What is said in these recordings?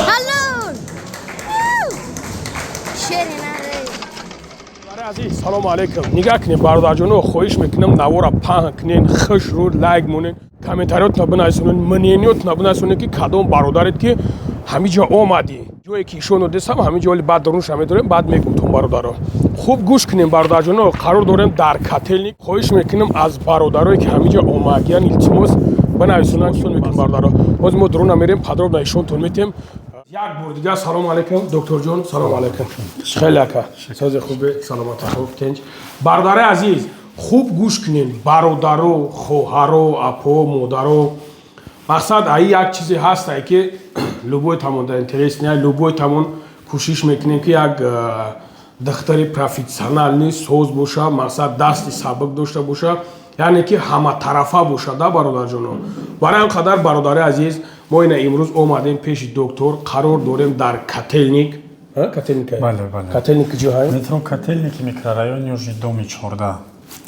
Ҳалол! Шери наре. Азиз, салому алейкум. Нигаҳ кунед, бародарҷоно, хоҳиш мекунам, навора паҳн кунен, хушрӯ лайк монен, комментариётона бинависонед, мнениётона бинависонед, ки кадом бародаред, ки ҳамин ҷо омадӣ, ҷое ки ишон додесам, ҳамин ҷо. Оли баъд дорунша медорем, баъд мегумтон. Бародаро, хуб гӯш кунем. Бародарҷоно, қарор дорем дар Котельник. Хоҳиш мекунам аз бародарое, ки ҳамин ҷо омадиян, илтимос, бинависонанд. Сон мекунем, бародаро. Ҳозир мо дуруна мерем, подробно ишонтон метем. Як бор дигар салому алейкум, докторҷон, салому алейкум. Хеле ака, сози хубе, саломати, хуб, тинч. Бародари азиз, хуб гӯш кунед, бародаро, хоҳаро, апо, модаро. Мақсад аи як чизе ҳастае, ки любой тамон да интерес не, любой тамон кӯшиш мекунем, ки як духтари профессиональный соз боша, мақсад, дасти сабук дошта боша, яъне ки ҳаматарафа боша да, бародарҷоно. Барои ҳам қадар, бародари азиз, мо ина имрӯз омадем пеши доктор, қарор дорем дар Котельник. Котельник? Бале, бале. Котельник куҷо ҳай? Метро Котельники, микрорайон Южный, доми 14.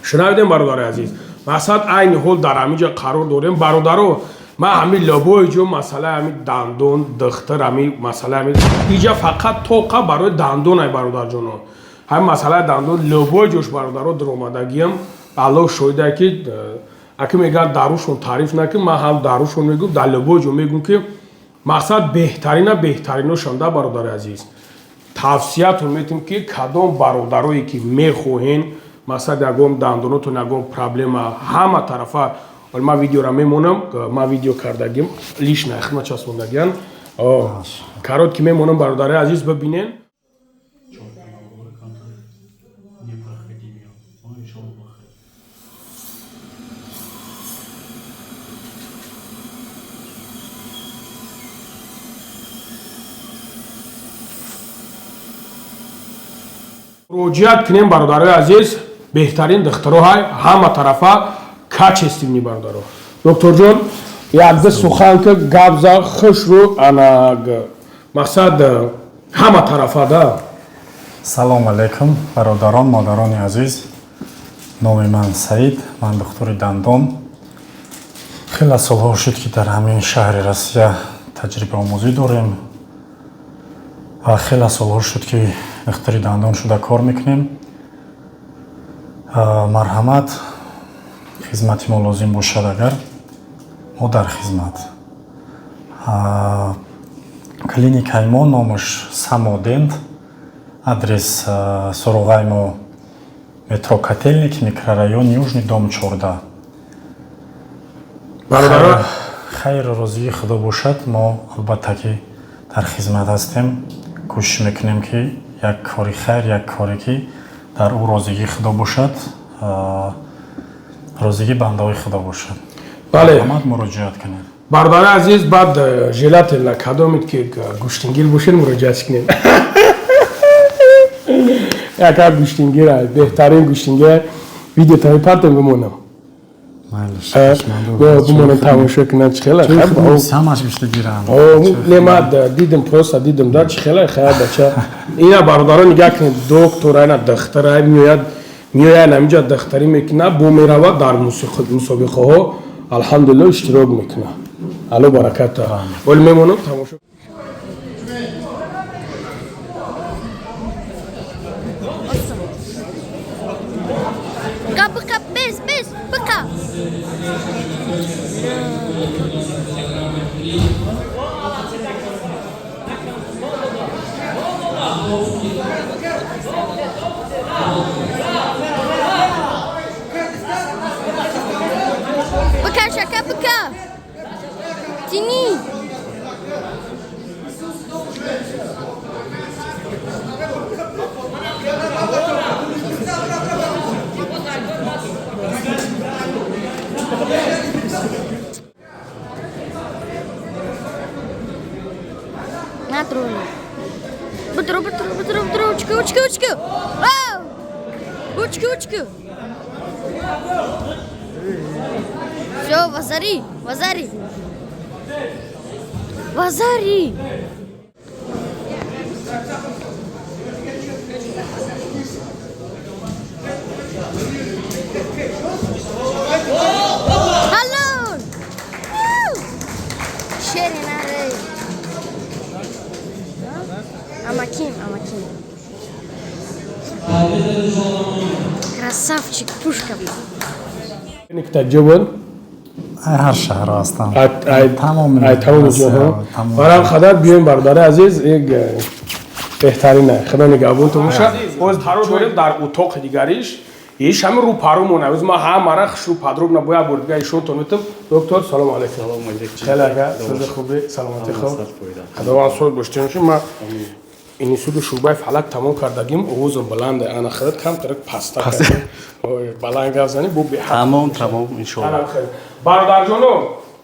Шунавидем, бародари азиз, мақсад, айни ҳол дар ҳамин ҷо қарор дорем. Бародаро, ман ҳамин любой ҷо масъалаи ҳамин дандон, духтар, ҳамин масъалаи ҳамин иҷа фақат тоқа барои дандон ай, бародарҷоно. Ҳамин масъалаи дандон любой ҷош, бародаро, дуромадагиам, Аллоҳ шоҳидае, ки аки мегӯяд, дарушон таъриф накун. Ман ҳам дарушон мегӯм, дар любой ҷо мегӯм, ки мақсад, беҳтарина беҳтариношам да. Бародари азиз, тавсиятон метем, ки кадом бародарое ки мехоҳен, мақсад, ягон дандонотон ягон проблема, ҳама тарафа. Вале ман видеора мемонам, ман видео кардагим, лично хидмат часпондагиан, короткий мемонам, бародари азиз, бибинен. Непроходимый. Он еще плохой. Муроҷиат кунем, бародарои азиз, беҳтарин духтаро ҳай, ҳама тарафа качественный. Бародаро, докторҷон, якда сухан ки гап за, хушрӯ, ана мақсад, ҳама тарафа да. Салом алейкум, бародарон, модарони азиз. Номи ман Саид, ман духтури дандон. Хеле солҳо шуд, ки дар ҳамин шаҳри Россия таҷрибаомӯзӣ дорем ва хеле солҳо шуд, ки духтури дандон шуда кор мекунем. Марҳамат, хизмати мо лозим бошад агар, мо дар хизмат. Клиникаи мо номаш Самодент, адрес суроғаи мо метро Котельник, микрорайон Южный, дом 14. Бародаро. Хайру розии Худо бошад, мо албатта ки дар хизмат ҳастем, кӯшиш мекунем, ки як кори хайр, як коре ки дар ӯ розигии Худо бошад, розигии бандаҳои Худо бошад. Бале. Марҳамат, муроҷиат кунед. Бародари азиз, баъд желательно кадомед ки гӯштингир бошед, муроҷиат кунед. Яка гӯштингир, беҳтарин гӯштингир. Видео мепартем, бимонам, бимонам, тамошо кунам, чӣ хела. Ҳамаш гӯштигиранд. Не, ма дидим, просто дидим да, чӣ хела. Хая, бача, ина, бародаро, нигаҳ кунед, доктора, ина духтара меояд, меояд ҳаминҷа, духтарӣ мекунад, бо меравад, дар мусобиқаҳо, алҳамдулилло, иштирок мекунад. Алло бараката. Оли мемонам тамошо. Быка, быка, без, без, быка. Быка, шака, быка. Тяни. На тролли. Быстро, быстро, быстро, быстро, ручку, ручку, ручку. Ау! Ручку, ручку. Все, вазари, вазари. Вазари. Ҳалол! Красавчик, пушка. Таҷо буд. Ай ҳар шаҳрҳо ҳастанд. Тамоми Ай тамоми ҷоҳо. Барам хадар биёем, бародари азиз, як беҳтарина. Худо нигаҳбонтон боша. Боз қарор дорем дар утоқи дигариш. Иш ҳамин рӯ парумон. Авз ма ҳамара хушрӯ подробно бояд бор дига ишонтон метам. Доктор, салом алейкум. Салом алейкум. Хеле ака, сӯзи хубӣ, саломатӣ хуб. Худованд соз боштем шумо. Ма институти шӯъбаи фалак тамом кардагим, овозам баланде, ана худат камтарак паста кардем. Баланд гап занӣ бо беҳад. Тамом, иншоалло. Бародарҷоно,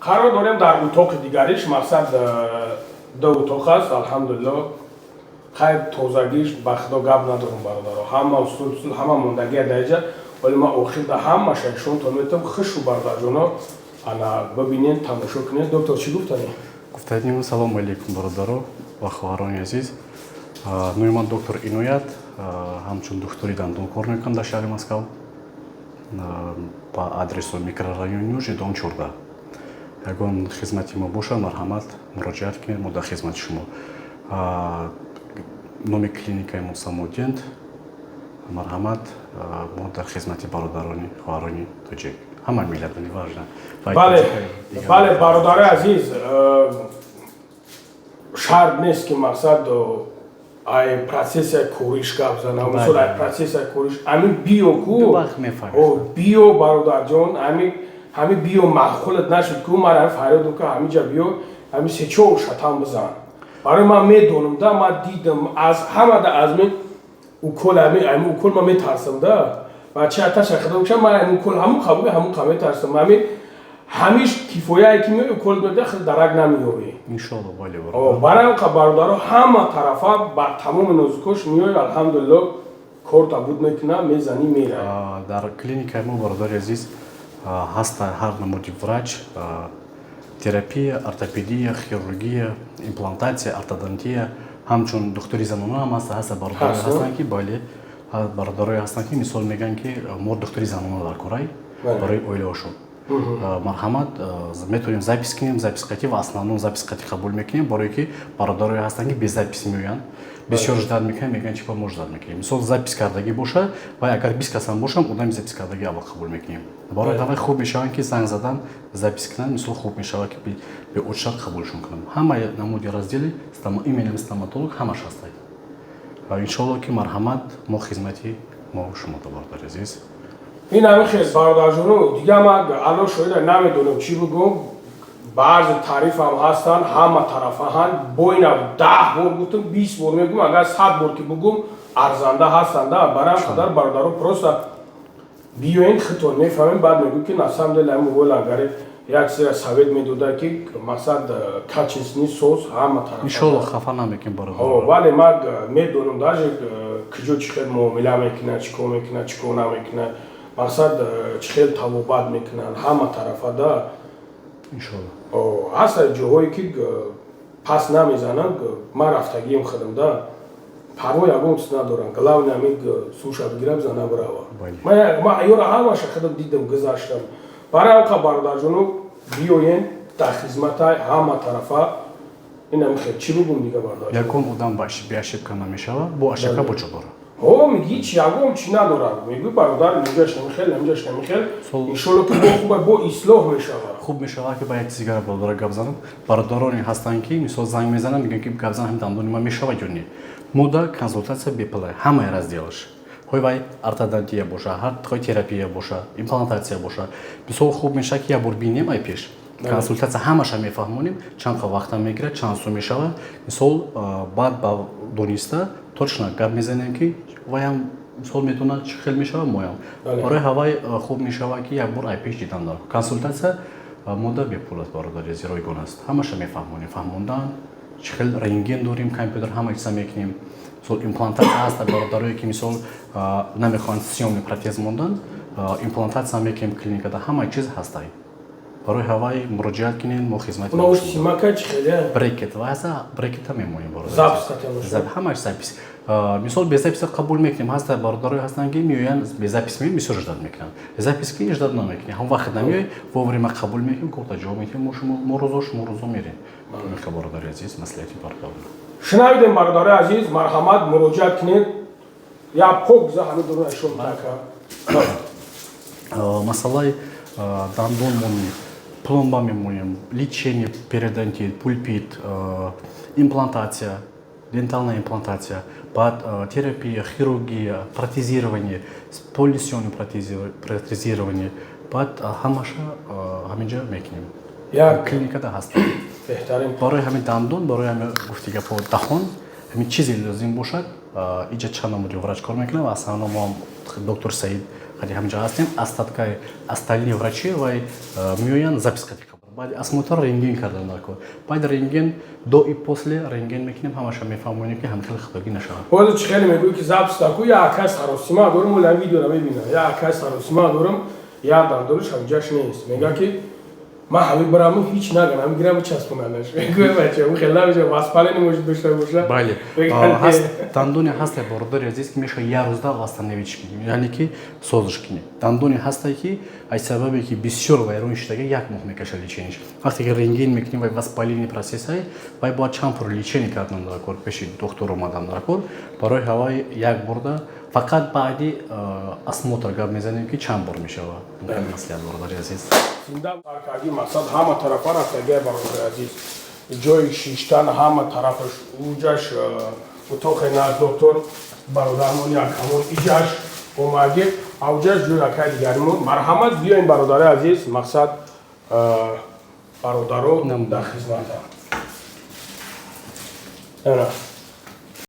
қарор дорем дар утоқи дигариш. Мақсад ду утоқ аст, алҳамдулилло. Хайр, тозагиш ба худо гап надорам, бародаро, ҳама усул усул, ҳама мондагия даиҷа. Вале ма охир да ҳамаша ишонтон метам. Хушу, бародарҷоно, ана бибинен, тамошо кунед. Доктор, чӣ гуфтанӣ? Гуфтаним, салому алейкум, бародаро ва хоҳарони азиз. Номи ман доктор Иноят, ҳамчун духтури дандон кор мекунам дар шаҳри Москав ба адресу микрорайони Южный, дом 14. Ягон хизмати мо бошад, марҳамат, муроҷиат кунед, мо дар хизмати шумо. Номи клиникаи мо Самодент. Марҳамат, мо дар хизмати бародарони, хоҳарони тоҷик, ҳама миллат, неважно. Бале, бародари азиз, шарт нест, ки мақсад ай процесса кориш гап занам. Мисол, ай процесса кориш ами биё ку, биё, бародарҷон, ами биё. Маъқулат нашуд ку, ман фарёдам ку, ҳамиҷа биё, ами се-чор шатам бизан. Барои ман медонам да, ман дидам аз ҳамада аз ми укол, ами укол ман метарсам да. Бача аташа худо кушам, ман ами укол ҳамун қабули ҳамун қа метарсам. Ами ҳамиш кифояе ки меои, укол меда, хел дарак намеёбӣ. Иншоалло, бале. Барои қа, бародаро, ҳама тарафа ба тамоми нозукош меои, алҳамдулилло, корта буд мекуна, мезанӣ, мера. Дар клиникаи мо, бародари азиз, ҳаста ҳар намуди врач: терапия, ортопедия, хирургия, имплантатсия, ортодонтия. Ҳамчун духтури занона ҳам ҳаста. Бародарое ҳастанд ки, бале, бародарое ҳастанд, ки мисол мегӯянд, ки мо духтури занона дар корай барои оилаҳошон. Марҳамат, метавонем запись кунем, запись қатӣ ва основном запись қатӣ қабул мекунем, барое ки бародарое ҳастанд, ки без запись меоянд, бисёр ждать мекунем, мегӯянд, чӣ кор мо ждать мекунем. Мисол, запись кардагӣ боша ва агар 20 касам бошам, одами запись кардагӣ аввал қабул мекунем. Барои давай хуб мешаванд, ки занг задан, запись кунанд. Мисол, хуб мешавад, ки бе очередь қабулшон кунам. Ҳама намуди раздели именно стоматолог ҳамаш ҳастад, иншоалло, ки марҳамат, мо хизмати мо шумо, бародари азиз. Ин ҳами хел, бародарҷону. Дига ман, Алло шоҳида, намедонам чӣ бигӯм. Баъзе таърифам ҳастанд, ҳама тарафаҳанд. Бо ина 10 бор гуфтам, 20 бор мегӯм, агар 100 бор ки бигӯм, арзанда ҳастанда. Барам қадар, бародаро, просто биёен, хитон мефаҳмем. Баъд мегӯ, ки на самом деле ҳами волангари як сира совет медода, ки мақсад качественный соз ҳама тараф. Иншоалло, хафа намекунем, бародар. Вале ман медонам даже куҷо чӣ хел муомила мекунад, чӣ кор мекунад, чӣ кор намекунад, мақсад чӣ хел табобат мекунанд ҳама тарафа да. Иншоалло. Ҳастанд ҷоҳое, ки пас намезананд. Ман рафтагием худам да, парво ягон чиз надорам, главное ҳамин суша бигирам, зана бирава. Ман ёра ҳамаша худам дидам, гузаштам. Барои ҳамқа, бародарҷону, биёен, дар хизматай ҳама тарафа. Инам хел, чӣ бигӯм дига, бародар? Ягон одам бе ошибка намешавад, бо ошибка бо ҷо дорад. О, меги чи ягон чи надорад, мегӯй, бародар, инҷаш намихел, инҷаш намихел, иншолло, ки бо хуба, бо ислоҳ мешавад. Хуб мешавад, ки ба як чизи дигара, бародара, гап занам. Бародароне ҳастанд, ки мисол занг мезананд, мегӯянд, ки гап зан, ҳамин дандони ман мешавад ё не. Мо да консултатсия бепулай, ҳамаи разделаш, хоҳи вай ортодонтия боша, хоҳи терапия боша, имплантатсия боша. Мисол, хуб мешавад, ки як бор бинем, ай пеш консултатсия ҳамаша мефаҳмонем, чанд қа вақта мегирад, чанд сум мешавад. Мисол, баъд ба дониста точно гап мезанем, ки ваям мисол метавонад, чӣ хел мешавад, моям барои ҳавай хуб мешавад, ки як бор ай пеш дидан дар консултатсия мода бепул аст, бародари азиз, ройгон аст. Ҳамаша мефаҳмонем, фаҳмондан чӣ хел, рентген дорем, компютер, ҳама чиза мекунем. Мисол, имплантатсия ҳаст, бародарое ки мисол намехоҳанд съёмный протез мондан, имплантатсия мекунем клиникада, ҳама чиз ҳастай. Барои ҳавай муроҷиат кунед, мо хизмати. Брекет ва брекета мемонем. Ҳамаш запись. Мисол, без записа қабул мекунем. Ҳаста бародарое ҳастанд, ки меоянд, без запись меоянд, бисёр ждать мекунанд. Запись ки ждать намекунем, ҳам вақт намеои, вовремя қабул мекунем, корта ҷавоб медиҳем, мо шумо мо розо, шумо розо мерем. Меха, бародари азиз, маслиҳати бародарон. Шунавидем, бародари азиз, марҳамат, муроҷиат кунед. Я пок за ҳами дуруна шон така. Масъалаи дандон монем, пломба мемонем, лечение периодонтит, пульпит, имплантация, дентальная имплантация, баъд терапия, хирургия, протезирование, полностью протезирование, баъд ҳамаша ҳаминҷа мекунем. Як Клиникада ҳаст. Беҳтарин. Барои ҳамин дандон, барои ҳамин гуфти гапҳо, даҳон, ҳамин чизе лозим бошад, иҷа чанд намуди врач кор мекунад ва асосан мо доктор Саид қади ҳаминҷа ҳастем. Остаткаи остальные врачи вай меоянд, запись қади қабул, баъди осмотр рентген кардан дар кор, баъди рентген до и после рентген мекунем, ҳамаша мефаҳмонем, ки ҳамхел хатогӣ нашавад. Ҳозир чӣ хеле мегӯӣ, ки запись таку, я акай саросима дорам, ола видеоро мебинам, я акай саросима дорам, я дандонаш ҳамҷаш нест, мега, ки ман ҳами бираму ҳеч наган, ҳами гирам, часпонанаш. Мегӯя, бача, ӯ хел намеша, воспаление может дошта боша. Бале. Мегӯянд, ҳаст дандоне ҳаста, бародари азиз, ки меша як рӯзда восстановить кунӣ, яъне ки созиш кунӣ. Дандоне ҳаста, ки аз сабабе ки бисёр вайрон шудага, як моҳ мекаша лечение ш. Вақте ки рентген мекунӣ, вай воспалительный процесс ай, вай бояд чанд пор лечение кардан дар кор, пеши доктор омадан дар кор. Барои ҳавай як борда фақат баъди осмотр гап мезанем, ки чанд бор мешавад. Маслиҳат, бародари азиз. Зинда саркардӣ, мақсад ҳама тарафа рафтагия, бародари азиз, ҷои шиштан ҳама тарафаш, уҷаш утоқи наш доктор бародармон як ҳамон иҷаш омаги, авҷаш ҷои акай дигаримон. Марҳамат, биёем, бародари азиз, мақсад бародаро дар хизмата. Ана.